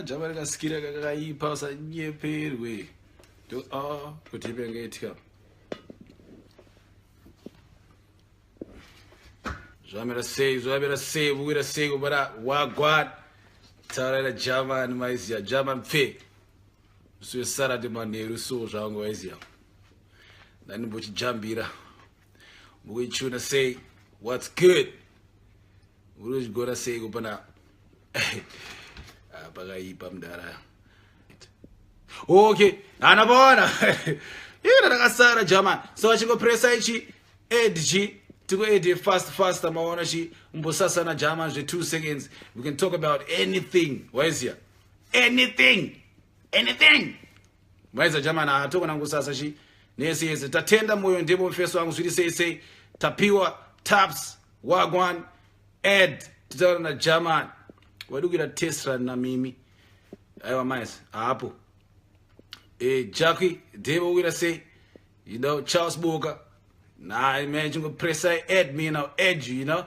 Java rikasikira kakaipa usanyeperwe. Do ah kuti ipengeitika. Zvamira sei, zvamira sei, kuwira sei kubara wagwan. Taurira German maiziya, German pfe. Musi weSaturday manheru so zvangu waiziya. Ndandimbochijambira. Mukuichuna sei? What's good? Uri kuchigona sei kupana ah, pakaipa mudara. Okay, hana paona. Ira rakasara German. So achingopressa ichi add chi tiko add fast faster maona chi umbosasana German zve 2 seconds. We can talk about anything. Waiziya? Anything. Anything. Maiza German atokona kusasa chi nese yese tatenda moyo ndebo mfeso wangu zviri sei sei tapiwa taps wagwan ed titaura na German wadi kuita test run na mimi aiwa mais hapo eh Jackie debo kuita sei you know Charles Boka nah man chingo press I add me now add you you know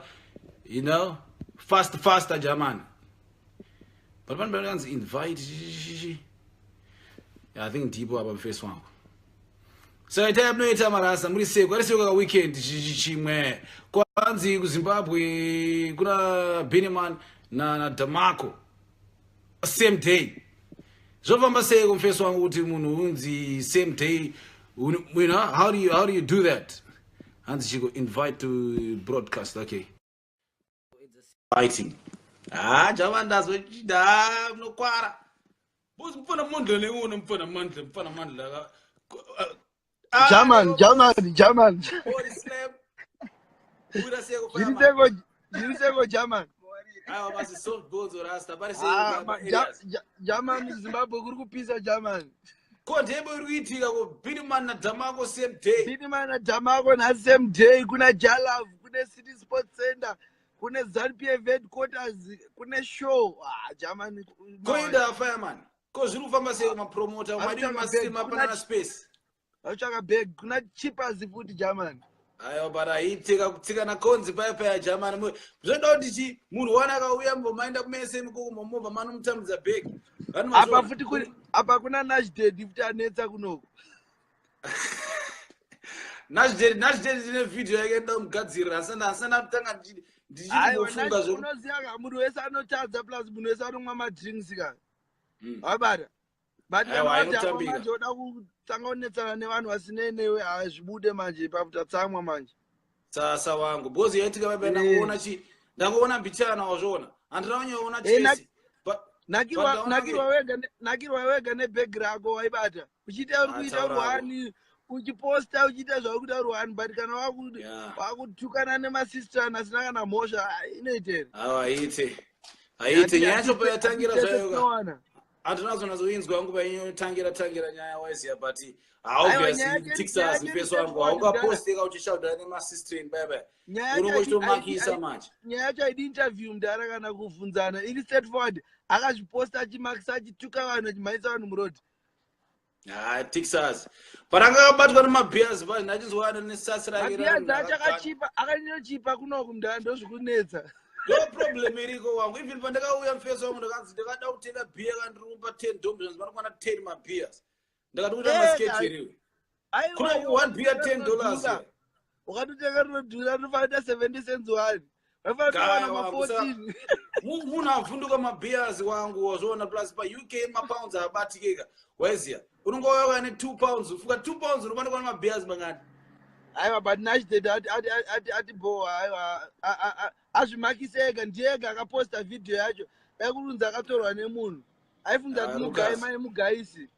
you know fast faster German but vanhu vanonzi invite I think ndipo apa mfesi wangu saka itai munoita marasa muri sei kwari sei kaka weekend chimwe kwanzi kuzimbabwe kuna beneman nadamako na same day zvofamba sei kumfesi wangu kuti munhu unzi same day you know, how do you, how do you do that hanzi chiko invite to broadcast okay fighting ah java ndazochida ah, munokwara bozi mfana mandla neuona mfana mandla mfana mandla ah, German German German body slam kuira seko zviriseko zviriseko German aiwa basi soft bones rasta pari Ah, seko German Zimbabwe kuri kupisa German ko ndembo iri kuitika ko Bidman naDamako same day Bidman naDamako na same day kuna Jalav kune City Sports Center kune ZANU PF headquarters kune show ah German koenda fireman ko zviri kufamba sei kumapromota madii masima panana space vatsvaka bag kuna chippers futi German aiwa but aiiteka kutsika nakonzi paya paya German zvoda kuti chi munhu wana akauya mbomaenda kumese mukoko momobva manomutambidza bag apa futi kune apa kuna Nashdad futi anetsa kunoku Nashdad Nashdad ndine video yake ndoda kumugadzirira asina asina kutanga ndichimbofunga zvo unoziva ka munhu wese anotadza plus munhu wese anomwa madrinks ka wabata but manje oda kutanga kunetsana nevanhu vasinei newe hazvibude manje pakuta tsamwa manje sasa wangu because yaitika baba ndangoona eh. chi ndangoona mbichana wazviona handina kunyaona eh, chese nakirwa wega nebhegi rako waibata uchiita uri kuita uri wani uchiposta uchiita zvauri kuita uri wani but kana wakutukana nemasister asina kana mhosva inoita here haite haite nyaya yacho payatangira zvayo handinazonazoinzwa yangu painotangira tangira nyaya waiziya but obviously texas mfeso wangu haungaposteka uchishaudana nemasistren bye bye unongo uchitomakisa manje nyaya yacho haidi interview mudhara kana kuvhunzana iri straight forward akazviposta achimakisa achituka vanhu achimhanyisa vanhu muroad ha texas but anga akabatwa nemabeers pa ndachinzwa nesasi rake mabeers acho akachipa akanyochipa kunoku mudhara ndozvikunetsa ndo problem iriko wangu even pandakauya mufeso wangu ndakanzi ndakada kutenga beer kandirumba 10 doms zvanzi panokwana 10 mabeers ndakati kuita Eh, masketch here Aiwa, kuno one beer $10 here. Ukatotenga rinodhura rinofanira 70 cents one vaifanira Gaya kuwana wangu, saka- ma14 Munhu avhunduka mabeers wangu wazviona plus pauk mapounds abatikeka waiziya unongouya uya ne £2 ufuka £2 unokwana kuwana mabeers mangani Aiwa, but Nashdad ati boa aiwa azvimakise ega ndiye ega akaposta vhidhiyo yacho dai kurunzi akatorwa nemunhu aifunga Ah, kuti mugai Lucas. mai mugaisi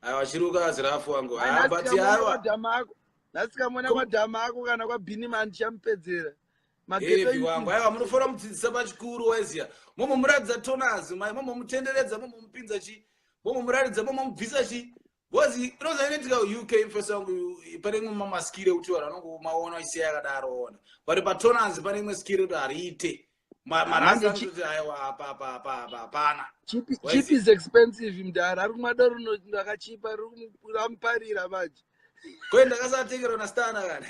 Aiwa chiruka zirafu wangu ah, but aiwa nhasi kamona kwadhama ako kana kwabhiniman ndichamupedzera Heavy wangu aiwa munofanira mudzidzisa pachikuru waiziya momomuratidza tonas mai momomutenderedza momomupinza chi momomuratidza momomubvisa chi because inoza inoitika uk mfesi wangu pane imwe mamaskiri ekuti vanhu vanongomaona vachisiya yakadaro ona but patonas pane imwe skiri kuti hariite marasa anototi aiwa apa apa apa apa hapana Cheap is expensive mudhara ari kumwa doro rakachipa riri kuramuparira manje Ko ndakasatengerwa nastana kani.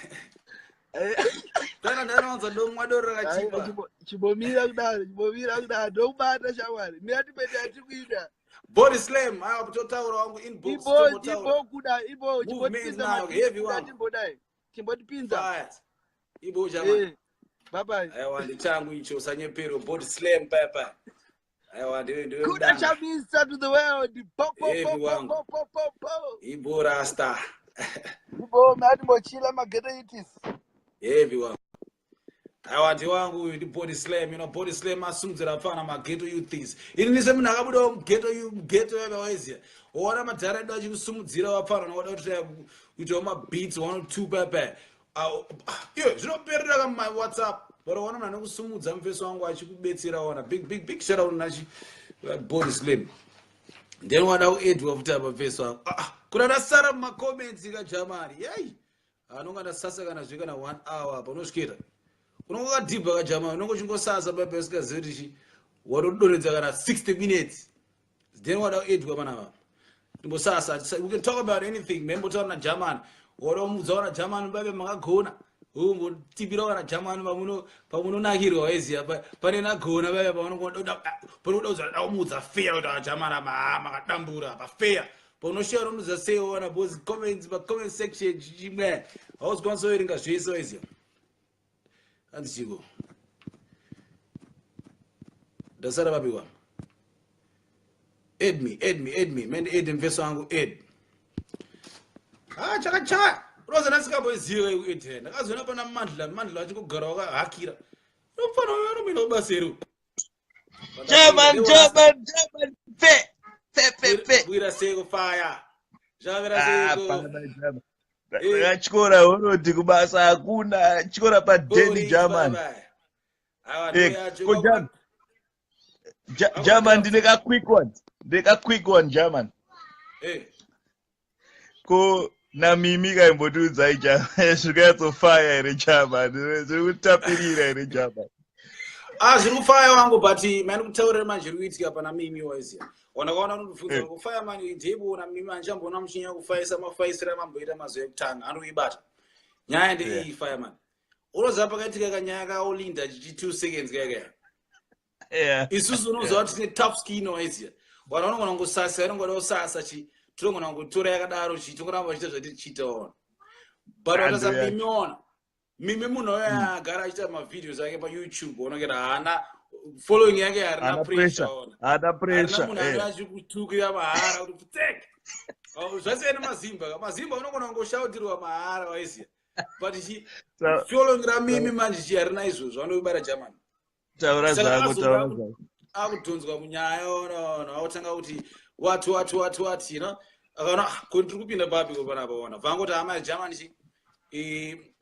Kana ndanowanza domwa doro rakachipa. Chimbomira kudaro, chimbomira kudaro, ndokubata shamwari. Mira tipete yatiri kuita. Body Slam, aiwa, totaura wangu, inbox. Ibo. Tombotaura. Ibo kuda ibo. Movement Chimbotipinza. now, heavy one. Timbodai, chimbotipinza. Fire. Ibo jamani. Eh, bye bye. Aiwa, ndichangu icho, usanyepero. Body Slam paya paya. Aiwa, ndiwe Kuda mudanga. Chamisa to the world. Po po Heavy po po wangu. po po po po. Ibo rasta. Ibo matimbochila maghetto itis. Heavy wangu. Aiwa, ndiwangu uyu, ndi Body Slam. Body Slam asumudzira pfana maghetto youths. Ini nise munhu akabudawo mughetto, mughetto yakawaiziya. Waona madhara edu achikusumudzira wapfana nokuda kuti kuitawo mabeats one or two paya paya. Iyo zvinoperera kama WhatsApp, but waona munhu anokusumudza mufeso wangu achikubetsera. Waona, big big big shout out nachi Body Slam. Then wada kuedwa futi apa mufeso wangu. Ah, kuna ndasara mumacomments kajamani. Yei, anonga ndasasa kana zve kana one hour apa unosviketa unonga wakadhibha kajama, unonga uchingosasa papa usingazivi kuti chi watodonedza kana 60 minutes. Then wada kuedwa panapa, timbosasa. We can talk about anything. Membotaura nagerman, wada kumudzawo nagerman babe makagona, umbotipirawo nagerman pamunonakirwa. Waiziya pane nagona babe panokuda kuzada kumudza feya kuti agerman apa makadambura pafeya paunoshiya unoudza sei. Ona, because comments, pacomment section chimwe hauzikwanisa kuverenga zvese. Waiziya hanzi chiko ndasara papiwa. Add me, add me, add me man, add mfeso wangu, add. Ah, chakachaya unoza ndasingamboiziva ikuedhera. Ndakazoona pana Mandla, Mandla achingogara wakahakira unofana unomina kubasa here. German, German, German, fe, fe, fe, fe. Bwira seko fire zvavera Ah, seko. pana German. Eh. Ndakachikora horodi kubasa hakuna chikora padeni German. Aiwa. Eh, Ndoyacho. ko German. German, ndine ka quick one. Ndine ka quick one, German. Eh. Ko namimi kaimbotiudzai German, zviri kunyatsofaya here German? Zviri kutapirira here German? Ah, zviri kufaya wangu, but mani kutaurira manje zviri kuitika pana Mimi. Waiziya wandakaona unotibvunza. Kufaya mani ndeiboona Mimi andichamboona muchinyanya kufaisa mafaisiro amamboita mazuva ekutanga anoibata nyaya ndeiyi. Fire man, unoziva pakaitika kanyaya kaOlinda chichi 2 seconds kaya kaya. Isusu unoziva kuti tine tough skin. Waiziya vanhu vanogona kungosasa, vanongoda kusasa chi tinogona kungotora yakadaro chi tongoramba vachiita zvatichiita ona, but watasa Ando Mimi, ona Mimi munhu uyo agara achiita mavideos ake paYouTube, onokera haana following yake harina Haana pressure. pressure. Ona Haana harina pressure. munhu anouya achikutukira mahara kuti pfutseke. Zvasiyana nemazimba ka, mazimba unogona kungoshautirwa mahara, waiziya, but chi following raMimi manje chi harina izvozvo anoibara Germany. Taura Saka zvako, azobva taura zvako. Akudhonzwa munyaya, ona ona akutanga kuti what what what what. Akaona, "Ah, ko ndiri kupinda papi ko panapa?" Ona vangoti hama yaGermany chi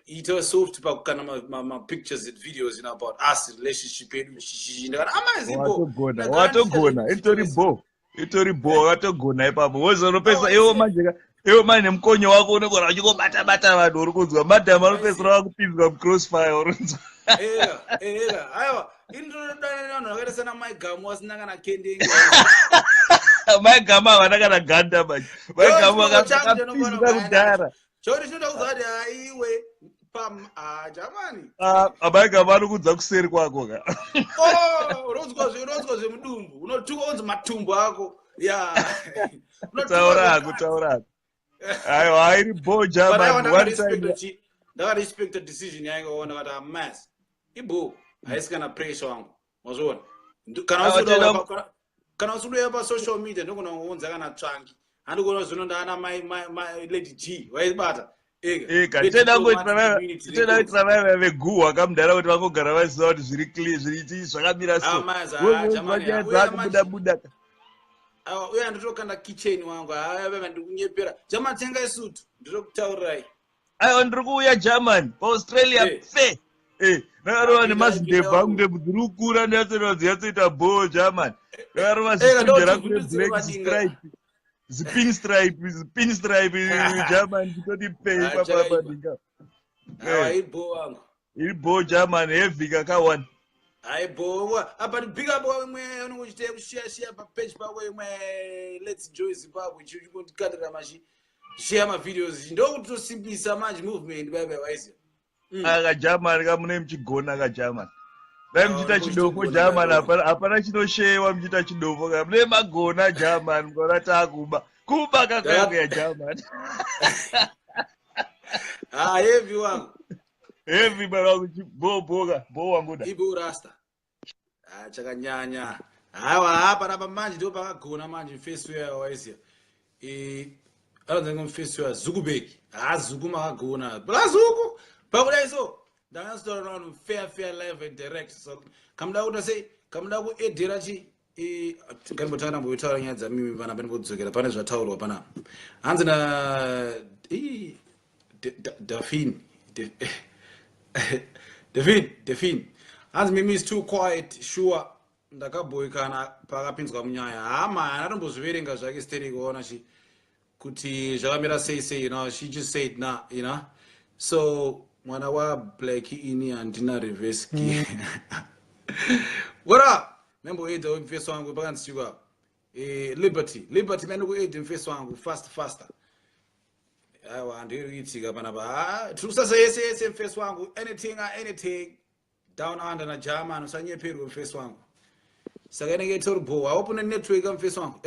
ita soft pakukana mapictures and videos about us, relationship yedu chichichi. Ndakati amazipo. Watogona, watogona, itori bo, itori bo, wakatogona ipapo. Wozonopesa iwo manje iwo manje nemukonyo wako unogona uchingobata bata vanhu uri kunzwa madhamu anopedzisira vakupinzwa mucrossfire, uri kunzwa. Ega ega, aiwa, ini ndinodana nevanhu vakaita sana Maigamu vasina kana kendenge. Maigama havana kana ganda manje, Maigama Ndo chimwe changu vakapinzwa kudhara. Choti chinoda kuziva kuti aiwe pam, ah, Jamani. Ah, Maigama anokudza kuseri kwako ka. Oh, unonzwa zvemudumbu, unotuka unzi matumbu ako ya. Taura hako, taura hako. Aiwa, airi bo German one time. Ndakarespecta decision yainge waona kuti amas ibo haisi kana pressure wangu, wazviona. Kana Aiwa, kana usikuda pasocial media ndogona kuunza kana tsvangi handikuona zvino ndaana mai Lady G waibata. Ega tinoda kuitira vaiva veguhwa kamudhara kuti vangogara vaziva kuti zviri clear, zviri zvakamira so. Jamani, nyaya dzakubuda buda. Awa, uye handitokanda kitchen wangu, haya vava ndikunyepera. Jamani, tengai sutu, ndinokutaurirai. Aiwa, ndiri kuuya German paAustralia. Fe ndakarova Apinda, nemazindebvu apinda. angu, ndebvu dziri kukura, ndinyatsotera bo German. Ndakarova Eh, zisunje rangu ndokuvhundutsira reblack madinga. stripe, zipin stripe, zipin stripe German, nditoti pei Ah, papapa chakaipa. ndinga. Awa, ibo wangu. Iri bo German, heavy kaka1. Aibo apa, big up imwe unenge uchite kushiya shiya papage pako imwe Let's Joy Zimbabwe, chikandira machi shiya mavideos, ndokutosimbisa manje movement baibai, waiziva. Aka German kamune muchigona kaGerman. Dai muchiita chidofo German, hapana chinoshewa. Muchiita chidofo ka, mune magona German. Mukaona taakuba kuba kakauya German. Ah, heavy wangu. Heavy baba wangu, bo boka bo wanguda. Ibo rasta. Ah, chakanyanya. Hawa hapa napa manje ndo pakagona manje mfesi weya waiziya. Anonzi ngomfesi weya Zukubeki. Ha, Zuku makagona. Bla Zuku. Pakudai so. Ndakanyatsotaura navanhu fair fair, live and direct. So kamuda kuita sei? Kamuda kuedhera chi ngatimbotanga nambotaura nyaya dzamimi panapa, ndimbodzokera pane zvataurwa panapa. Hanzi na Dafin, Devin, Devin. Hanzi Mimi is too quiet, sure ndakabhoikana pakapinzwa munyaya. Hama haana tombozviverenga zvake stereki waona chi kuti zvakamira sei sei. She just said na. So mwana wa Black ini handina reverse gear. What up? Membo add mfeso wangu pakanzi chikwa. Liberty, Liberty mene ku add mfeso wangu fast faster. Aiwa, handiri kuitika panapa. Ah, tiri kusasa yese yese mfeso wangu, anything anything down under na German, usanyeperwe mfeso wangu. Saka inenge itori bo, haupo network mfeso wangu.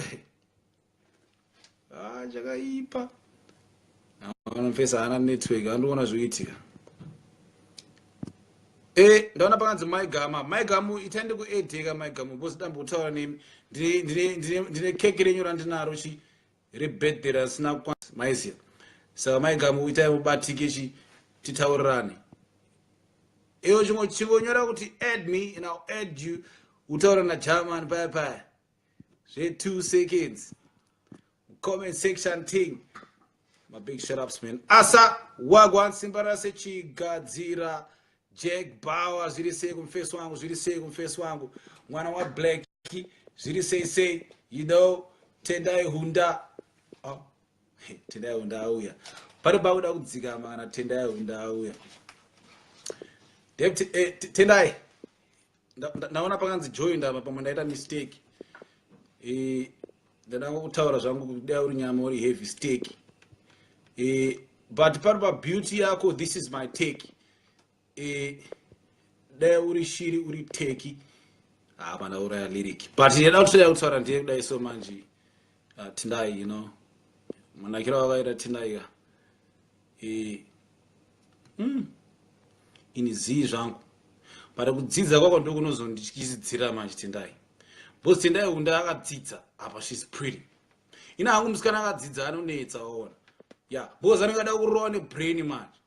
Ah, chakaipa. Aona mfeso haana network, andiona zvikuitika. Ndaona pakanzi Maigama. Maigamu itaende kuedheka Maigamu because dambo kutaura nemi. Ndine keke renyu randinaro chi rebirthday rasina maiziya. Saka Maigamu itai mubatike chi titaurirane. Iyo chimwe chingonyora kuti add me and I'll add you, utaura naGerman paya paya zve 2 seconds, comment section thing. My big shut ups man, asa wagwan simba rase chigadzira. Jack Bauer, zviri sei kumufesi wangu? Zviri sei kumufesi wangu, mwana waBlack? Zviri sei sei? Tendai Hunda. Oh. Tendai Hunda auya pari pakuda kudzikama kana Tendai Hunda auya. Deputy, Tendai, ndaona pakanzi join apa, pamwe ndaita mistake. Ndada kutaura zvangu kudai uri nyama, uri heavy steak, but pari pabeauty yako, this is my take. Dai uri shiri, uri teki. Hapa ndauraya lyric, but ndida kutoda kutaura ndiye kudai. So manje Tendai, manakiro wakaita Tendai ka, ini zii zvangu, but kudzidza kwako ndokunozondityisidzira manje Tendai, because Tendai unda akadzidza apa, she's pretty. Ina hangu musikana akadzidza anonetsa waona ya, because anenge ada kurova nebrain manje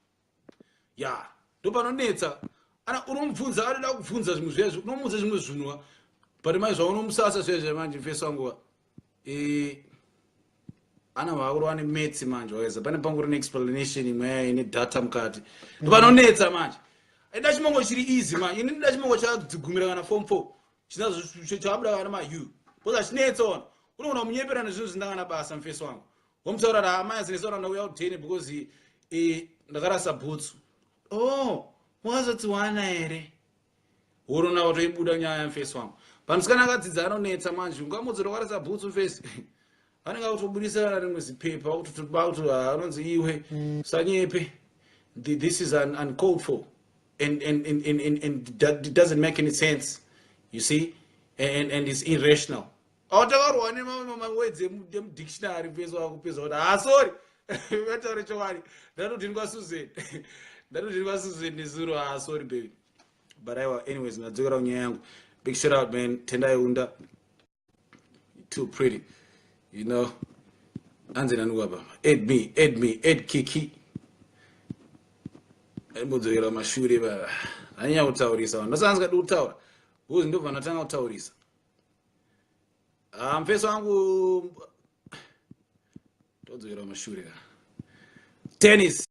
ya, ndopanonetsa. Ana unomubvunza, anoda kubvunza zvimwe zvezvo, unomuudza zvimwe zvinhu, but mai zvaunomusasa zvezve manje mfeso wangu ana vakurova nemaths manje waweza pane panguri neexplanation imwe ine data mukati, ndopanonetsa manje. Ida chimongo chiri easy manje, ini ndida chimongo chadzigumira kana form 4 chinazo chabuda kana ma-u, because achinetsa ona, unogona kumunyepera nezvinhu zvisina basa mufesi wangu, womutaura ra amai azinesaura ndauya kudheni because ndakarasa bhutsu. Oh, wakazodziwana here? Urona watoibuda nyaya mufesi wangu. Pamusikana akadzidza anonetsa manje, ungamudzira wakarasa bhutsu mufesi, anenge akutobudisa rimwe zipepa kuti anonzi iwe sanyepe. This is uncalled for and that it doesn't make any sense, you see, and it's irrational. Autakarwa nemawords emudictionary mufesi wako kupedza kuti ha, sorry, vataure chokwadi, ndatodhinikwa Susan, ndatodhinikwa Susan nezuro. Ha, sorry baby, but aiwa, anyways, ndadzokera kunyaya yangu. Big shout out man, Tendai Unda, too pretty. Anzi nani apa? Add me, add me, add Kiki. Aimbodzokera mashure baba, anyanya kutaurisa vanhu, ndosaka ndisingadi kutaura because ndobva ndatanga kutaurisa. Ah, mufeso wangu, todzokera mashure ka. Dennis,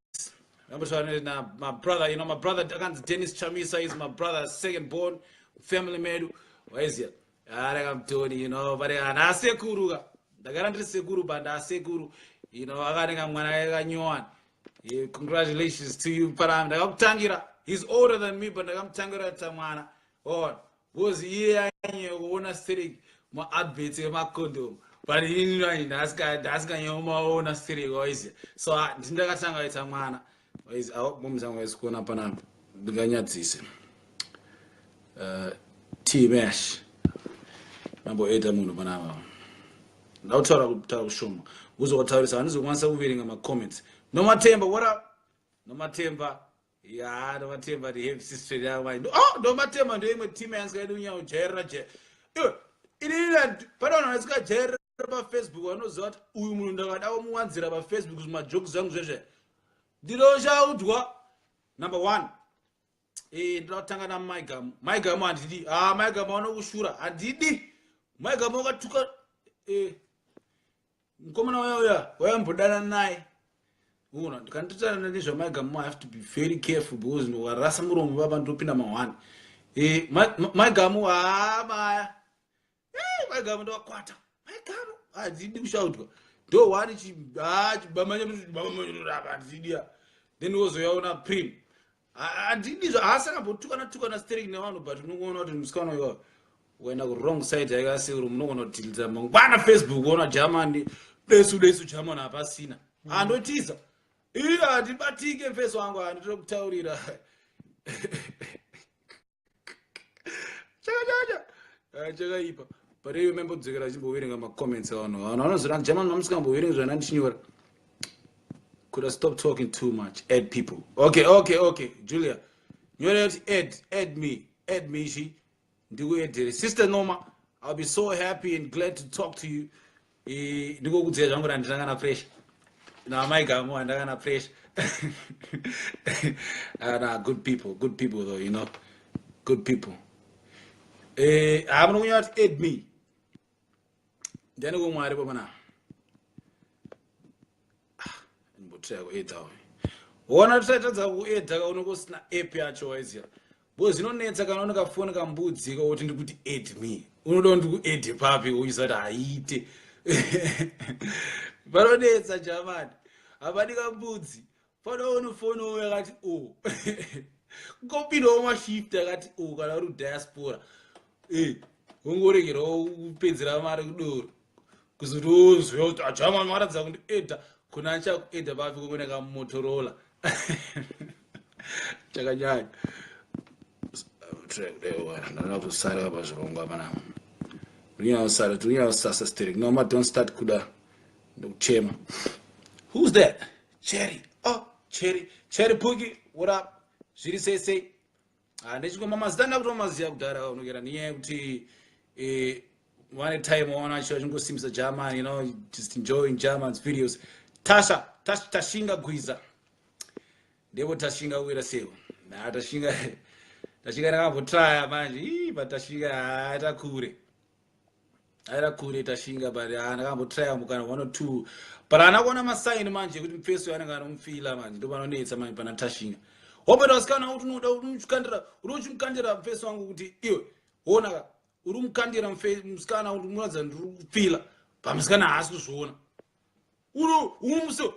ndambotaura na my brother, my brother akanzi Dennis Chamisa is my brother, second born, family medu waiziya arakamutoni, but ndaasekuru ka, ndagara ndiri sekuru, but ndaasekuru, akanenge mwana kanyowani. Yeah, congratulations to you parami, ndakakutangira. He's older than me, but ndakamutangira kuita mwana on because iye anyanya kuona sterek maadverts emacondom, but ini ndasinganyanyomaona sterek waiziya. So ndini ndakatanga kuita mwana. Mom's yangu haisi kuona panapa ndinganyadzise. T-Mash mamboeda munhu panapa. Ndautaura kutaura kushoma kuzotaurisa handizokwanisa kuverenga macomments. Nomatemba, what up? Nomatemba, ya Nomatemba the heavy sister yangu. Oh, Nomatemba ndo imwe team yangu kunyanya kujairira jairira. Iwe inini pane vanhu vasikajairira paFacebook vanoziva kuti uyu munhu ndakada kumuwanzira paFacebook zvimajokes zvangu zvezve ndinoshaudwa. Number one, ndoda kutanga namaigamu. Maigamu handidi. Ah, Maigamu vanokushura, handidi. Maigamu wakatuka mukomana uya uya wayambodana naye. Una ndikanditaura nezvamaigamu, I have to be very careful because ndikarasa muromo baba ndopinda mahwani. Maigamu, haa maya, maigamu ndowakwata. Maigamu handidi kushaudwa, ndo one chibamanya handidi. Then wozoyaona Prim, handidi. Haasi akambotukana tukana sterek nevanhu, but unongoona kuti musikana uyo ukaenda kuwrong side yakaseuro munogona kudhilidza mangwana Facebook ona Germany desu desu Germany hapasina andotiza. Iyo handibatike mfeso wangu, handitiri kutaurira chakanyanya chakaipa. But iyo membodzokera achimboverenga macomments avanhu. Vanhu vanozora German mamusikamboverenga zvana ndichinyora. Could I stop talking too much? Add people. Okay, Julia, nyora kuti add, add me, add me chi ndikuedhere. Sister Noma, I'll be so happy and glad to talk to you. Ndikokudzira zvangu kuti handina kana pressure namaigamu, handina kana pressure. Nah, good people, good people though, good people. Hamuna kunyora kuti add me. Ndiani kumwe aripo panapa? Ndimbotraya kuedha. Ona tisaitadza kuedha kaunenge usina app yacho, waiziva, because zvinonetsa kana une kafoni kambudzi kakuti ndikuti add me, unoda kuti ndikuadde papi uchiziva kuti haiite? Panonetsa jamani, hapadi kambudzi, panoda une foni yakati o kungopindawo mashift akati o kana uri kudiaspora, ungoregerawo kupedzera mari kudoro kuzoti uzwe kuti ajamani waratidza kundiedha kuna achakuedha papi kungone kaMotorola chakanyanya. Ndanoda kusara pazvirongwa panapa, tirinyanya tirinyanya kusasa sterek. Noma, don't start kuda ndokuchema. Who's that? Cherry. Oh, Cherry, Cherry Puki, what up? Zviri sei sei? Ndechingoma mazita ndakutomaziva kudhara unokera nenyaya yekuti vane time waona acho achingosimbisa German, just enjoying German's videos. Tasha, Tashinga Gwiza, ndevo Tashinga kuita sewo na Tashinga. Tashinga ndakambotraya manje. Ii, but Tashinga haita kure, aita kure Tashinga, but ndakambotraya mukana one or two, but haana kuona masaini manje ekuti mufeso anenge anomufila manje. Ndo panonetsa manje pana Tashinga. Wopeta vasikana kuti unoda uchikandira, uri uchimukandira mufeso wangu kuti iwe ona uri mukandira musikana kuti muratidza ndiri kupfila, pamusikana haasi kuzviona.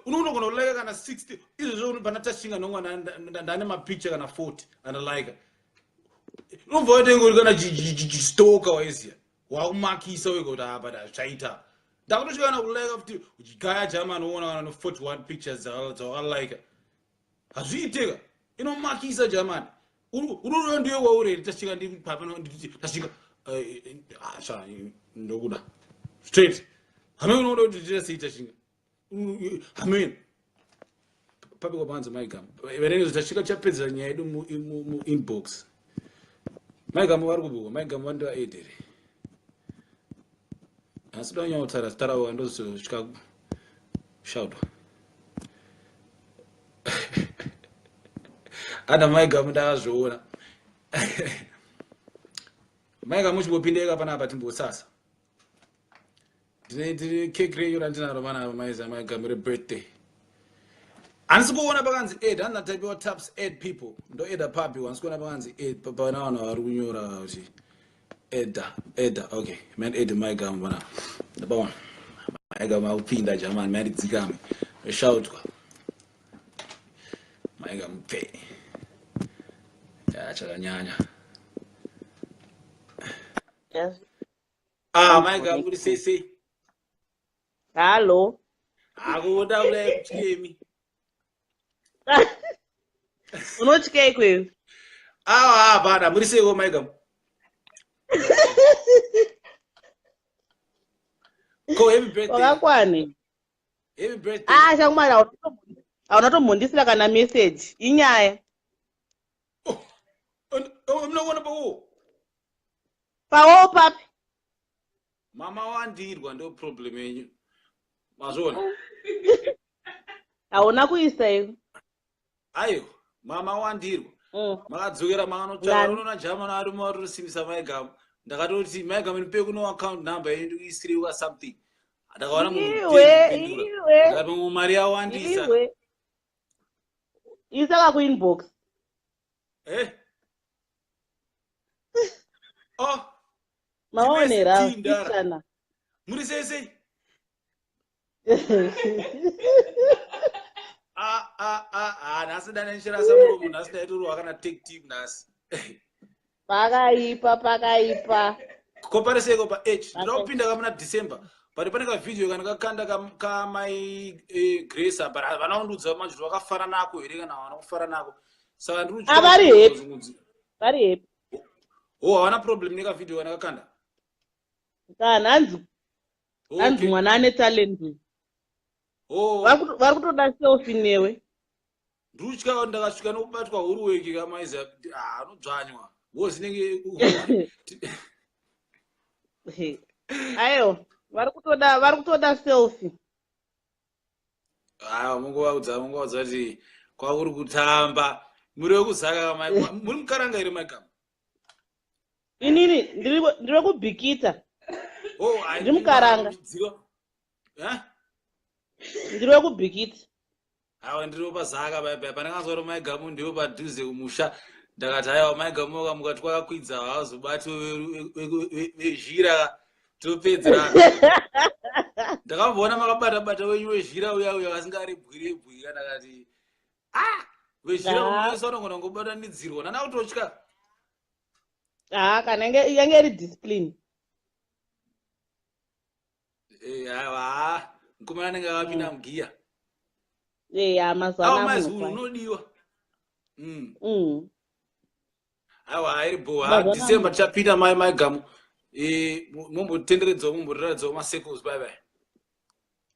Unogona kulaika kana 60 izvozvo pana Tashinga nongwa ndane mapicture kana 40 andalaika, unobva watenga uri kana chistoka waiziya wakumakisa wega kuti apa hazvichaita. Ndakutosvika kana kulaika futi uchigaya German woona kana no 41 pictures dzawakalaika, hazviiteka, inomakisa German. Uri ndiwe waureri Tashinga, nditi Tashinga sha ndokuda straight hamene unoda kuti tiite sei Tashinga hamene pabikwa panze maigamu verengezo. Tasvika chapedzera nyaya yedu muinbox. Maigamu vari kubikwa, maigamu vandoaedhere asi da kunyautaura zita ravo andozosvika kushaudwa ana maigamu. Ndakazviona maigamu uchimbopindeka panapa timbosasa. Ndine cake renyu randinaro panapa maiza maigamu rebirthday. Handisi kuona pakanzi add, handina taipiwa taps add people, ndoedha papi? Handisi kuona pakanzi add pana vanhu vari kunyora kuti edha edha. Okay man, add maigamu panapa, ndapaona maigamu akupinda. Jamani, mandidzikame shautwa maigamu pfe ya chakanyanya. Yes. Ah, maigamu, kuti sei sei? Hallo. Akuda kudai kutyemi. Unotyei kweyo? Awa, hapana, muri seiko maigam? Ko happy birthday. Wakakwane. Happy birthday. Ah, shamwari hauna tombondisira kana message. Inyaya. Oh, munoona pawo? Pawo papi? Mama wandirwa ndo problem yenyu. Mazviona? Hauna kuisa iwe. Ayo, mama wandirwa. Makadzokera makanotsvaka unoona German arimo arikusimbisa maigamu. Ndakatoti maigamu ndipe kuno account number yenyu ndikuisire ka something. Ndakaona munhu Iwe, iwe. Ndakati mumwe mari yawandisa. Iwe. Isa ka kuinbox. Eh? Oh, Maonera. Ndara. Isana. Muri sei sei? Ah ah ah ah nhasi dana ndichirasa muromo nhasi ndaitorwa kana take team nhasi. Pakaipa, pakaipa. Kopariseko pa H. Ndinopinda kamuna December. But pane ka video kana kakanda ka mai Grace apa havana kundiudza manje kuti vakafara nako here kana havana kufara nako. Saka ndiri Ah, vari happy. Vari happy. Oh, havana problem neka video kana kakanda. Kana hanzi hanzi Okay. mwana ane talent. Oh, Vari kutoda selfie newe. ndutya kuti ndakasvika nokubatwa huruweki kamaiza ah anodzvanywa. Ngozi inenge Ayo, vari kutoda selfie. Ah, mungovaudza kuti kwakuri kutamba. Muri wekuzaka kamai. Muri mukaranga here maigama? Inini ndiri kubhikita. Oh, ai. Ndiri mukaranga. Eh? Ndiri wekubhikita. Awa ndiri pazaka paya paya pandakanzwa kuti maigamu ndiwo padhuze kumusha. Ndakati aiwa maigamu vakamuka twakakwidza havazobati vezhira topedzerana. Ndakamboona makabata bata wenyu wezhira uya uya asingarebwi ndakati ah vezhira unoisa unogona kungobatanidzirwa nana kutotya. Ah, kana yange iri discipline. Eh, aiwa mukomana anenge akapinda mugiya. Eh, mazuva Awa anaya maizi munhu kwaye. unodiwa. Aiwa iri bho. Mazuva anaya December tichapinda mai maigamu. Eh, mombotenderedzawo mombotiratidzawo macircles bye bye.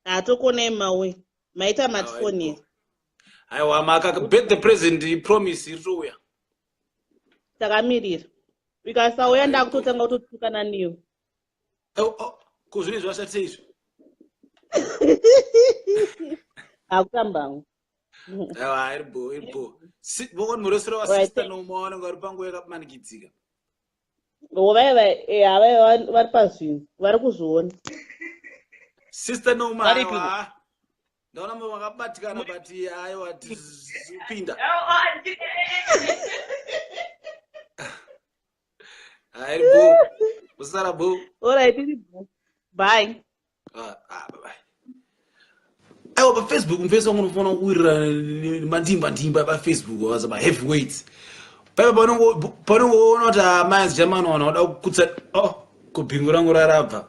Hatokonai mawe. Maita matifonera. Aiwa maka birthday present promise iri touya. Takamirira. Ikasauya ndakutotanga kutotukana newe. Oh, ko zvinezvi zvashatei izvi? Hakutambangu. Aiwa iri bho, iri bho. Vokoni muresero wa Right. sister noma vanenge vari panguva yakamanikidzika. Vaiva havaiva vari pazvinhu, vari kuzviona. Sister noma Varipi? aiwa. Ndaona makabatikana but aiwa tipinda. Iri bho. Usara bho. Alright, iri bho. Bye. Ah, ah, bye bye. Aiwa pafacebook mufesi wangu unofanira kuwirirana nemandimba ndimba pafacebook waza maheavyweights. Paipa panongoona kuti amai German vanhu vanoda kukutsa oh kubhingu rangu rarabva.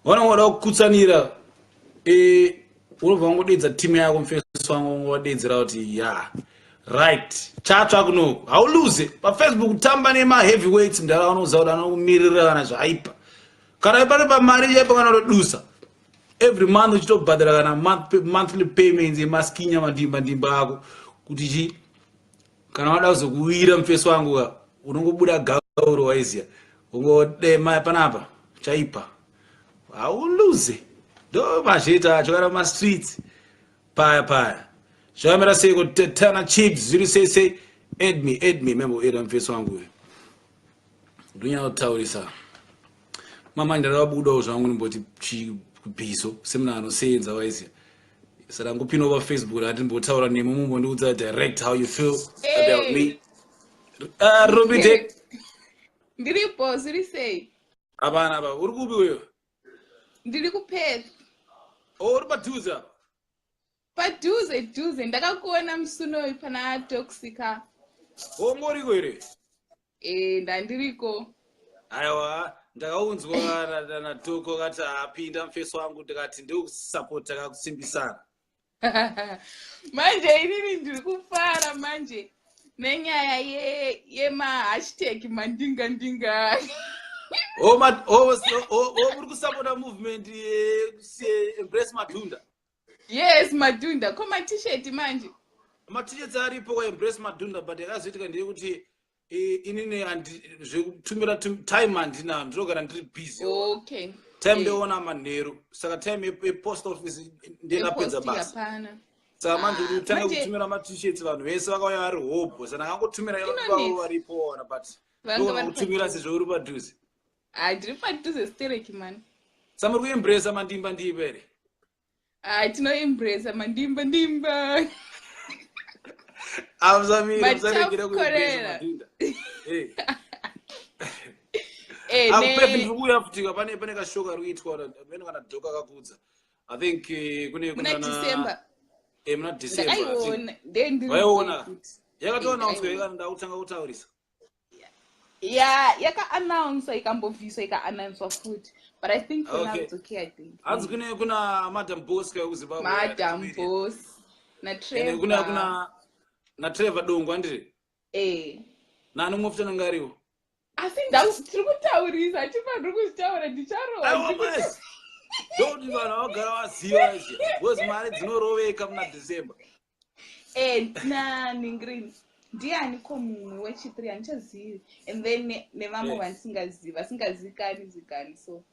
Vanongoda kukutsanira unobva wangodedza timu yako mufesi wangu wangodedzera kuti ya right chatsva kunoku hauluze pafacebook tamba nemaheavyweights mudhara vanoziva kuti anokumirira kana zvaipa kana pane pamari chaipo kana kutodusa every month uchitobhadhara kana monthly payments emaskinya mandimba ndimba ako kuti chi kana wada kuzokuwira mufesi wangu ka unongobuda gauro waiziya ungodema panapa chaipa hauluze ndo mazveta acho kana mastreets paya paya zvakamira sei kuti tana chips zviri sei sei add me add me membo era mufesi wangu uyu ndonyanya kutaurisa mama ndakabudawo zvangu ndimboti chibhiso semunhu anosenza waiziya saka ngopindawo pafacebook ndati ndimbotaura nemi mumbondiudza direct how you feel about me. Robide. Ndiripo, zviri sei? Hapana apa uri kupi uyo? Ndiri kuPerth. Oh, uri padhuze apa? Padhuze dhuze, ndakakuona musunoyu pana Toxica. Oh, ngoriko here? Eh, ndandiriko. Aiwa ndakaunzwa natoko kati apinda mufesi wangu ndikati ndikusapota kakusimbisana. Manje inini ndiri kufara manje nenyaya yemahashtag mandinga ndinga. Oh, oh, oh, oh, muri kusapota movement Embrace Madhunda? Yes, Madhunda. Ko matisheti manje? Matisheti aripo kwaEmbrace Madhunda, but yakazoitika ndeyekuti inini zvekutumira time handina, ndinogara ndiri busy. Time ndoona manheru, saka time yepost office ndendapedza basa. Hapana. Saka manje kuti utange Manje- kutumira matisheti, vanhu vese vakauya vari hobho, saka ndakangotumira Inonetsa. vavo varipo wana, but Vanga ndogona vari kutumira padhuze. sezvo uri padhuze. Ah, ndiri padhuze stereki mani. Saka muri kuembracea mandimba ndimba here? Ah, tinoembracea mandimba ndimba. Amusamire, Matough musaregera kuembracea cholera. Madhunda. Eh, Akupepi, ndiri kuuya futika pane kashoka kari kuitwa mene kana dhoka kakudza, I think kune muna December. Muna December, I think. Ndakaiona, ndendiri Waiona? futi. Yakatoanaunswa? Ndakaiona. Ikana ndakutanga kutaurisa. Ya, yakaannounswa, ikambobviswa, ikaannounswa futi, but I think for now it's okay, I think. Hanzi kune kuna Madam Boss kakuZimbabwe. Madam Boss Ende kuna naTrevor. Kuna naTrevor Dongo, andiri nani umwe futi anenge ariwo? Asi tiri kutaurisa, hatifaniri kuzvitaura, ndicharohwa. Aiwa, mas ndokuti vanhu vagara vaziva izvi, because mari dzinoroveka muna December. Naningrini, ndiani ko mumwe wechi3 handichazivi, and then nevamwe vandisingazivi, vasingazikani zikani, so.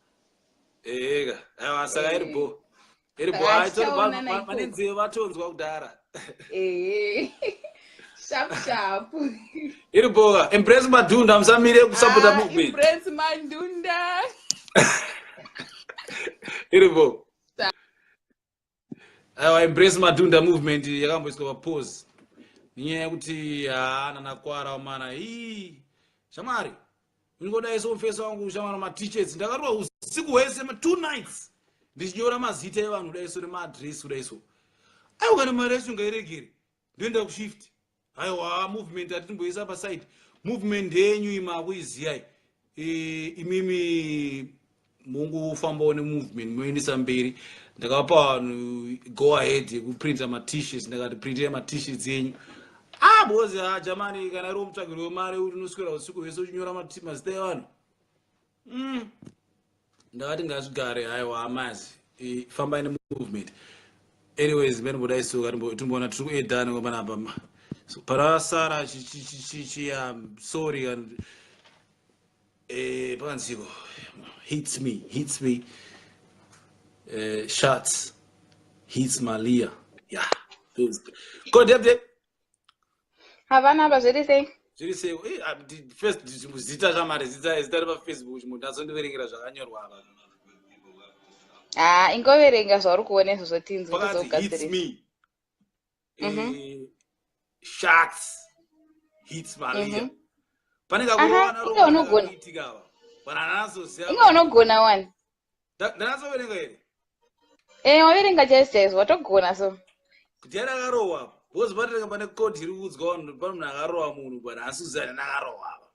Eka, aiwa, saka iri bo, iri bo. Saka Hai, tori tichaonana ikoko. vane nzeve vatonzwa kudhara. Ehe, sharp sharp. Iri boka, Embrace Madhunda, musamire kusapota Ah, movement. Embrace Mandunda. Iri bo. Aiwa, Embrace Madhunda movement yakamboiswa papause nenyaya yekuti haana nakwara mana. Ii, shamwari, ungodai somufeso wangu shamwari, matichets ndakarwa usiku hwese, 2 nights, ndichinyora mazita evanhu kudaiso nemaadresi kudaiso. Aiwa, kana mari yacho ngairegere, ndoenda kushift. Aiwa, movement atitimboisa paside, movement yenyu ima akuiziyai. Imimi mungofambawo nemovement, moendesa mberi. Ndakapa vanhu go ahead yekuprinta matishets, ndakati printai matishets enyu. Ah, because ha, jamani, kana iri mutsvagiro wemari kuti unoswera usiku hwese uchinyora mazita evanhu, Ndakati ngazvigare. Haiwa, amazi, fambai nemovement. Anyways, menimbodai, timboona tiri kuedhani panapa. So, parasara sorry, pakanziko hits me, hits me, shots hits Malia. Yeah, ko debde. Havana apa, zviri sei? Zviri sei? Ah, first zita zvamari, zita repaFacebook, munhu azondiverengera zvakanyorwa apa. Ha, ingoverenga zvauri kuona izvozvo, tinzwe. Pakati hits Tizogadzirisa. me, shots hits Malia. Pane Aha, inga unogona. kakuitika apa, vanhu hananazoziva. Inga unogona wani. Ndanatsoverenga here? E, waverenga chaizvo chaizvo, watogona so. Kuti yana akarohwa apa, because patinenge pane kodi iri kuudzwa vanhu, pane munhu akarohwa munhu, but haasi kuziva nani akarohwa apa.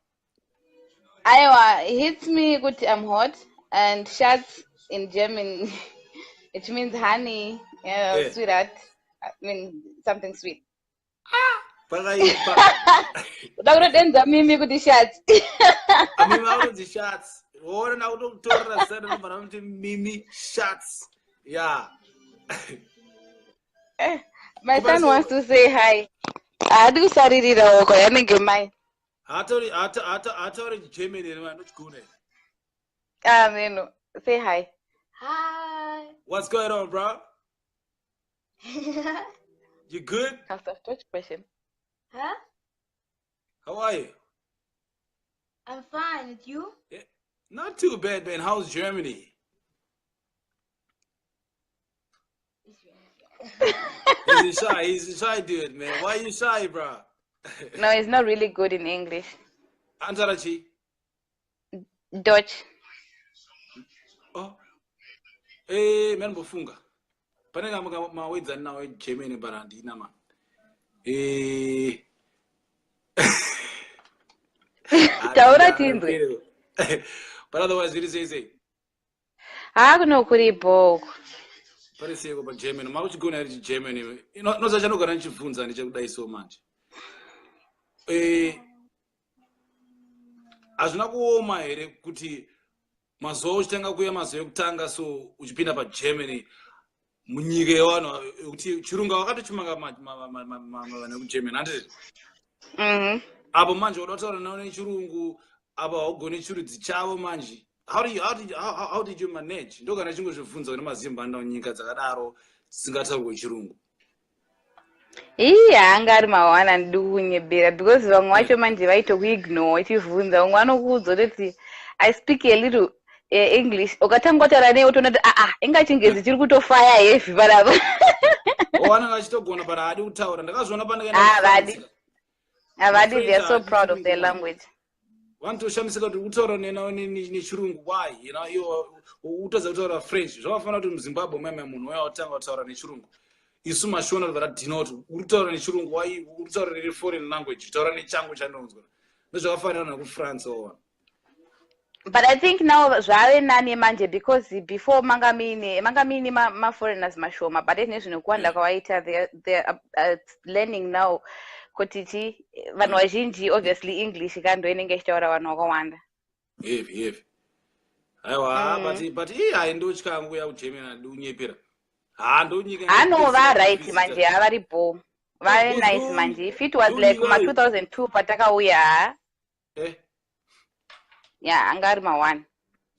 Aiwa, hits me kuti I'm hot, and shots in German it means honey, sweetheart, I mean something sweet. Pakaipa. Uda kutodenza Mimi kuti shots. Mimi aunonzi shots, ona nakutokutorera zita rinobva ramuti Mimi Shots, ya. My son wants to say hi, haadi kusaririra uko yanenge mai. Haatauri chiGerman here? Vanochigona here? Ah, meno, say hi. Hi. What's going on, bro? You good? Kasaf touch question. Huh? How are you? I'm fine. And you? Yeah, not too bad, man. How's Germany? He's shy. He's a shy dude, man. Why you shy, bro? No, he's not really good in English. Antarachi. Dutch. Oh. Eh, man, bofunga. Pane kama mawedza nawo eGermany, but handina man. Eh. Taura tinzwe. But otherwise, zviri sei sei? Haa, kuno kuripo uko. Pari seiko paGermany? Makuchigona here chiGermany? Inoza chanogara ndichibvunza ndechekudai so manje. Hazvina kuoma here kuti mazuva uchitanga kuuya, mazuva ekutanga so, uchipinda paGermany, munyika yevanhu yekuti chirungu vakatochimanga vanhu vekuGermany, handiti? Mhm. Apo manje uda kutaura navo nechirungu, apo haugoni chirudzi chavo manje. How, do you, how, did, how, how, how did you manage? Ndogana chingozvibvunza kune mazimba anda nyika dzakadaro dzisingataurwe chirungu. Ii, haanga ari mawana, ndidi kukunyebera, because vamwe vacho manje vaitokuignore uchivhunza. Vamwe vanokuudza kutoti, "I speak a little English." Ukatanga kutaura naye, utoona kuti aa, inga chingezi chiri kutofaya heavy panapa. O, vanenge vachitogona, but haadi kutaura. Ndakazviona pandakaenda Ah, vadi. kuFrance. Havadi, they are so MaFrench proud of their haadi. language. Vanotoshamisika kuti kutaura nena nechirungu, why? Iwo utadza kutaura French. Zvakafanira kuti muZimbabwe maima munhu uya watanga kutaura nechirungu, isu mashona tobva tadhina kuti uri kutaura nechirungu, why uri kutaura neri foreign language? Taura nechangu chandinonzwa. Ndozvakafanira nekuFrance owana. But I think now zvave nani manje, because before manga muine maforeigners mashoma, but ine zvinokuwanda kwavaita, they are learning now kuti chi vanhu vazhinji, obviously English kando inenge ichitaura vanhu vakawanda. Heavy, heavy. Aiwa, but ii, hai, ndotya hangu ya kuGermany, handi kunyepera. Ha, ndonyika. Anova right manje, havari bo, vave nice manje. If it was like kuma 2002 patakauya, ha, ya, anga ari ma1.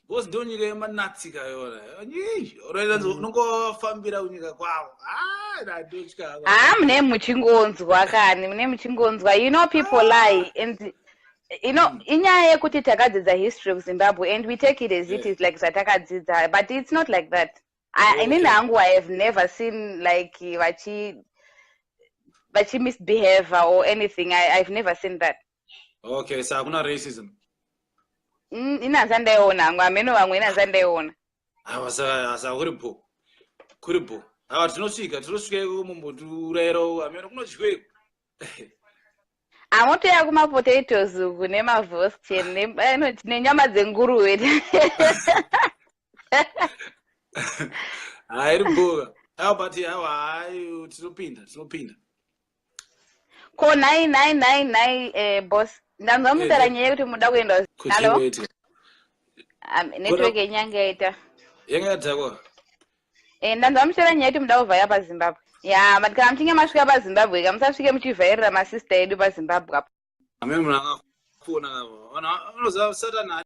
Because ndonyika yemanatsika yona, unongofambira kunyika kwavo. Ndotya. Ha, mune muchingonzwa kani, mune muchingonzwa. You know people lie, and inyaya yekuti takadzidza history of Zimbabwe and we take it as it is, like zvatakadzidza, but it's not like that. Inini hangu, I have never seen like vachi misbehave or anything. I've never seen that. Okay, so hakuna racism? Ini handisandaiona hangu, hameno vamwe. Ini handisandaiona. Aiwa, saka kuri bo, kuri bo. Aiwa, tinosvika ikoko, mumbotiurayirawo, hameno kunodyiweiko. Amotoya kumapotatoes uku nemavhosten nenyama dzenguruve. Hai, iri boka. Aiwa, but aiwa, hai, tinopinda. Ko nhai, nhai, nhai, nhai, boss, ndanzwa mutaura nyaya yekuti muda kuenda. Hallo? Network yenyanga yaita. Yanga yadhakwa. Ndanzwa muchitaura nyaya yekuti muda kuvhaya paZimbabwe. Ya, but kana muchinge masvika paZimbabwe ka, musasvike muchivhairira masista edu paZimbabwe apo. Amene munhu akafona, unoziva Satani.